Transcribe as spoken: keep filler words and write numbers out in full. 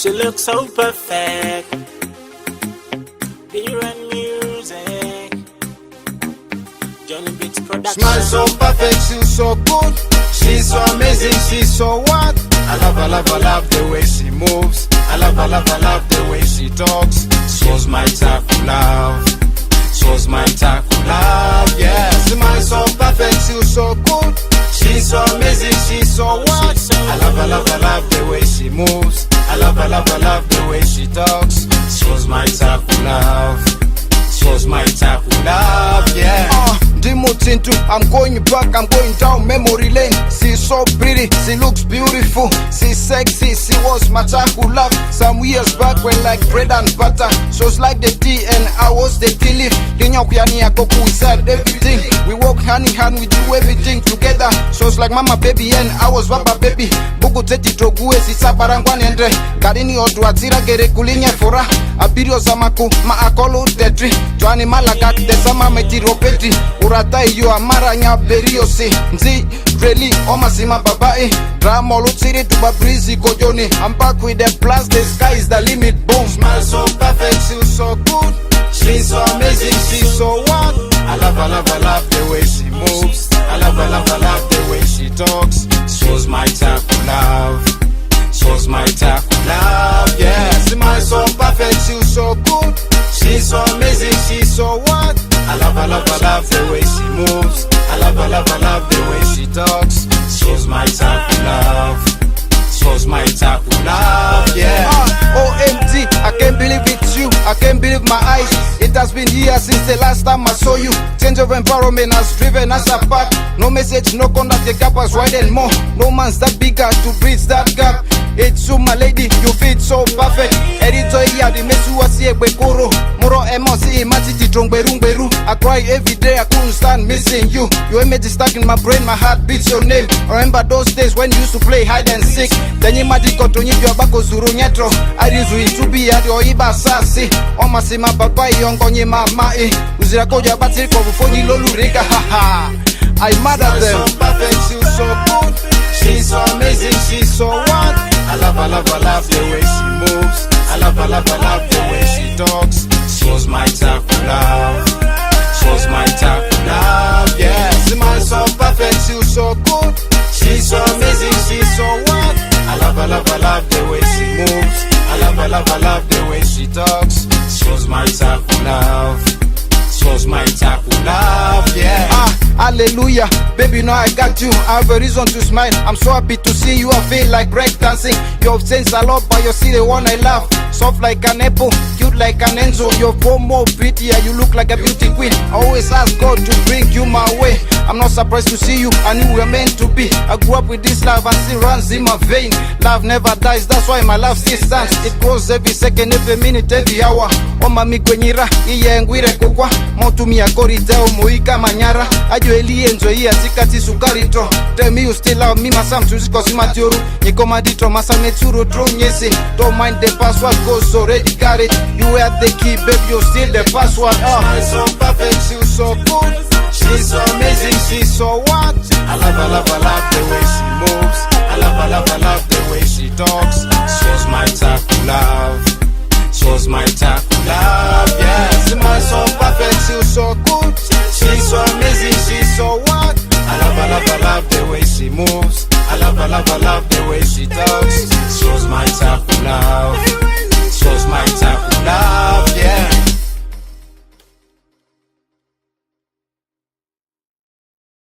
You look so perfect. Be run music. Johnny Beats Production. Smile so perfect, she's so good. She's so amazing, she's so what? I love, I love, I love the way she moves. I love, I love, I love the way she talks. Shows my type of love. Shows my type of love, yeah. Smile so perfect, she's so good. She's so amazing, she's so what? I love, I love, I love the way she moves. I love, I love, I love the way she talks. Shows my type of love. Shows my type of love, yeah. Uh, Dimo Tintu, I'm going back, I'm going down memory lane. She's so pretty, she looks beautiful, she's sexy, she was my type of love. Some years back, we're like bread and butter. Shows like the tea and I was the tea leaf. Kenya Kuyani Akoku, we said everything. We walk hand in hand, we do everything together. Shows like Mama Baby and I was Baba Baby. Buku Teti Togu, Esi Sabarangwan Endre. Garini Odwatira Gere Kulinya Fora. Abirio Zamaku, Ma Akolu Tetri. Joani Malagak, the Sama Metiro Petri. Urata, you are Maranya Beriosi. Nzi, Reli, Omasima Babai. Drama Lutsiri Tuba Breezy Kojoni. I'm back with the plus, the sky is the limit. Boom. Smile so perfect, she's so good. She's so amazing, she's so what? I love, I love, I love the way she moves. I love, I love, I love the way she talks. Shows my type of love. Shows my type of love, yeah. Smile so perfect, she's so good. She's so amazing, she's so what? I love, I love, I love the way she moves. I love, I love, I love the way she talks. Shows my type of love. Shows my type of love, yeah. Uh, O M G, I can't believe it's you. I can't believe my eyes. It has been years since the last time I saw you. Change of environment has driven us apart. No message, no contact, the gap has widened more. No man's that bigger to bridge that gap. It's you, my lady, you fit so perfect. Erito ya di mesu wasi egbe koro. Moro emosi imati ti trongberu ngberu. I cry every day, I couldn't stand missing you. Your image is stuck in my brain, my heart beats your name. Remember those days when you used to play hide and seek. Then you madi kotonyi your bako zuru nyetro. I use you to be at your iba sasi. Oma sima baba yongo nyi mama eh. Uzira koja batiri ko bufo nyi lolu rega, ha ha. I mad at them. So perfect, she's so good. She's so amazing, she's so what? I love, I love, I love the way she moves. I love, I love, I love the way she talks. Shows my type of love. Shows my type of love, yeah. Smile so perfect, she's so good. She's so amazing, she's so what? I love, I love, I love the way she moves. I love, I love, I love the way she talks. Shows my type of love. Shows my type of love, yeah. Ah, hallelujah, baby, now I got you. I have a reason to smile. I'm so happy to see you. I feel like break dancing. You've changed a lot, but you're still the one I love. Soft like an apple, cute like an angel. You're far more prettier. You look like a beauty queen. I always ask God to bring you my way. I'm not surprised to see you. I knew we were meant to be. I grew up with this love and still runs in my vein. Love never dies, that's why my love still stands. It grows every second, every minute, every hour. Oma migwenyira, iye ngwire kukwa. Motu mi akori teo muika manyara. Ajo eli enjo iya tikati sukari to. Tell me you still love me, masam tuzi kosi matioru. Nikoma ditro masame tsuro tro nyese. Don't mind the password, goes already got it. You have the key, baby, you're still the password. Uh. Smile so perfect, she's so good. She's so amazing, she's so what? I love, I love, I love the way she moves. I love, I love, I love the way she talks. Shows my type of love. Shows my type of love, yeah. Smile so perfect, she's so good. She's so amazing, she's so what? I love, I love, I love the way she moves. I love, I love,